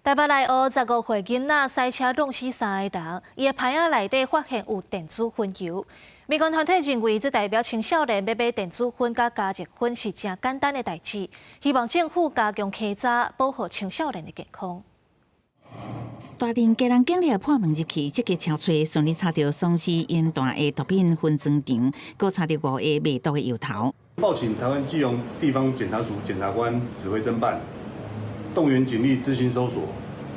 台北內湖15歲囡仔賽車挵死三个人，伊的牌仔內底發現有電子薰油。民間團體認為，這代表青少年欲買電子薰佮加熱薰是誠簡單的代誌，希望政府加強稽查，保護青少年的健康。大陣家人警力破門入去，積極搜揣，順利查著喪屍煙彈的毒品分裝場，閣查著五個賣毒的藥頭。報請台灣基隆地方檢察署檢察官指揮偵辦，動員警力執行搜索，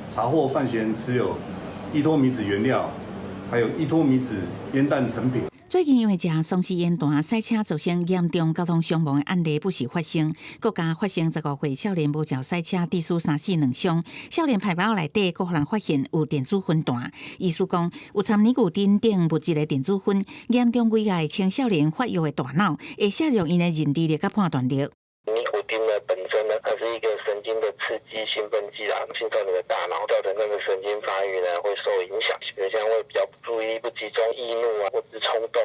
查獲犯嫌持有依托醚酯原料，還有依托醚酯煙彈成品。最近因為食喪屍煙彈賽車造成嚴重交通傷亡的案例不時發生，閣加發生15歲少年無照賽車致死三死兩傷，少年牌包內底閣予人發現有電子薰彈，醫師講有摻尼古丁等物質的電子薰，嚴重危害青少年發育的大腦，會削弱𪜶的認知力佮判斷力。尼古丁呢本身呢，它是一個神經的刺激興奮劑啊，青少年的大腦造成那個神經發育呢會受影響，比如像會比較注意力不集中、易怒啊，或是衝動。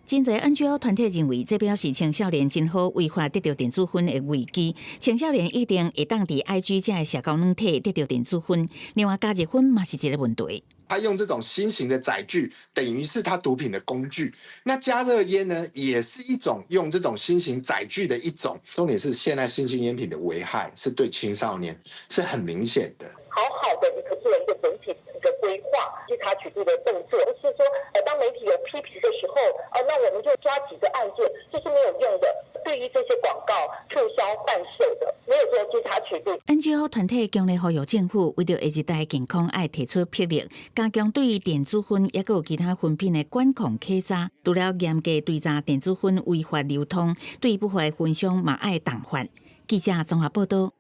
真濟 NGO 團體認為，這表示青少年真好違法得著電子薰的危機。青少年一定會當佇 IG 這个社交軟體得著電子薰，另外加熱薰嘛是一個問題。他用這種新型的載具，等於是他毒品的工具。那加熱煙呢，也是一種用這種新型載具的一種。重點是現在新型煙品的危害是對青少年是很明顯的。好好的一個做一個整體一個規劃，稽查取締的動作，不是說，當媒體有批評的時候，啊，那我們就抓幾個案件，這是沒有用的。對於這些廣告促銷販售的，沒有做稽查取締。 NGO 團體強烈呼籲政府，為著下一代健康，愛提出魄力，加強對電子薰抑閣有其他薰品的管控稽查，除了嚴格追查電子薰違法流通，對不法薰商嘛愛重罰。記者綜合報道。